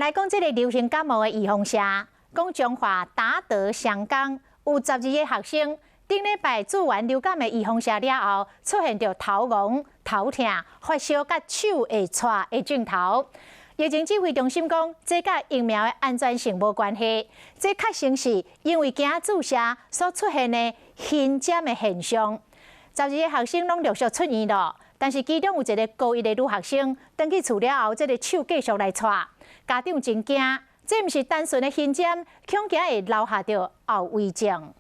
來講這个流行感冒的預防射，講彰化達德雙江有12个學生，頂禮拜注完流感的預防射了後，出現著頭暈、頭疼、發燒佮手會掣的症頭。疫情指揮中心講，這佮疫苗的安全性無關係，這確實是因為驚注射所出現的熏針的現象。12个學生攏陸續出院了，但是其中有一个高一的女學生，轉去厝了後，這个手繼續來掣。家長真驚，這毋是單純的熏針，恐驚會留下著後遺症。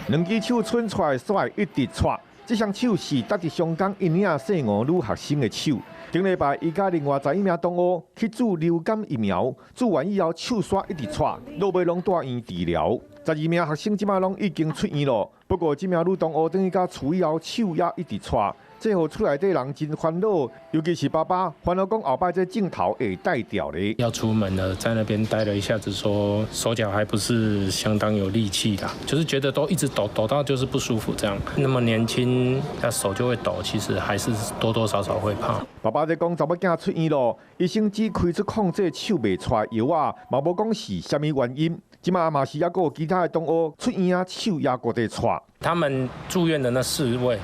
兩支手伸出來，煞會一直掣。這雙手是達德雙江一年細五女學生的手。頂禮拜，伊佮另外11名同學去注流感疫苗，注完以後手煞一直掣，落尾攏帶院治療。12名學生這擺攏已經出院了，不過這名女同學轉去到厝以後，手也一直掣。這予厝內底人真煩惱，尤其是爸爸煩惱講後擺這症頭會帶掉咧。要出門了，在那邊待了一下子，說手腳還不是相當有力氣啦，就是覺得都一直抖，抖到就是不舒服這樣。那麼年輕，他手就會抖，其實還是多多少少會怕。爸爸在講查某囝出院咯，醫生只開出控制手袂掣藥仔，嘛無講是啥物原因。這擺嘛是猶閣有其他的同學出院啊，手也閣佇掣。他們住院的那四位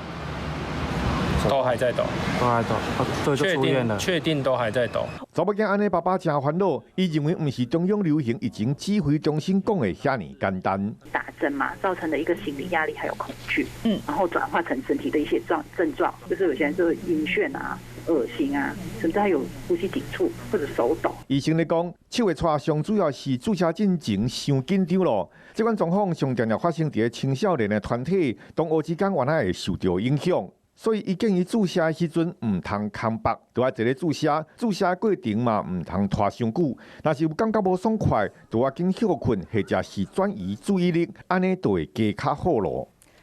都還在抖，都還抖，對，就出院了。確定都還在抖。查某囝按呢，爸爸誠煩惱，伊認為毋是中央流行疫情指揮中心講的遐爾簡單。打針嘛，造成的一個心理壓力還有恐懼，然後轉化成身體的一些症狀，就是有些人就會暈眩啊、噁心啊，甚至還有呼吸急促或者手抖。醫生咧講，手會掣上主要是注射進前傷緊張咯。這款狀況上常常發生佇咧青少年的團體同學之間，原來會受著影響。所以，伊建議注射的時陣毋通空腹，著愛坐咧注射，注射過程嘛毋通拖傷久。若是有感覺無爽快，著愛緊歇睏，或者是轉移注意力，按呢就會加較好囉。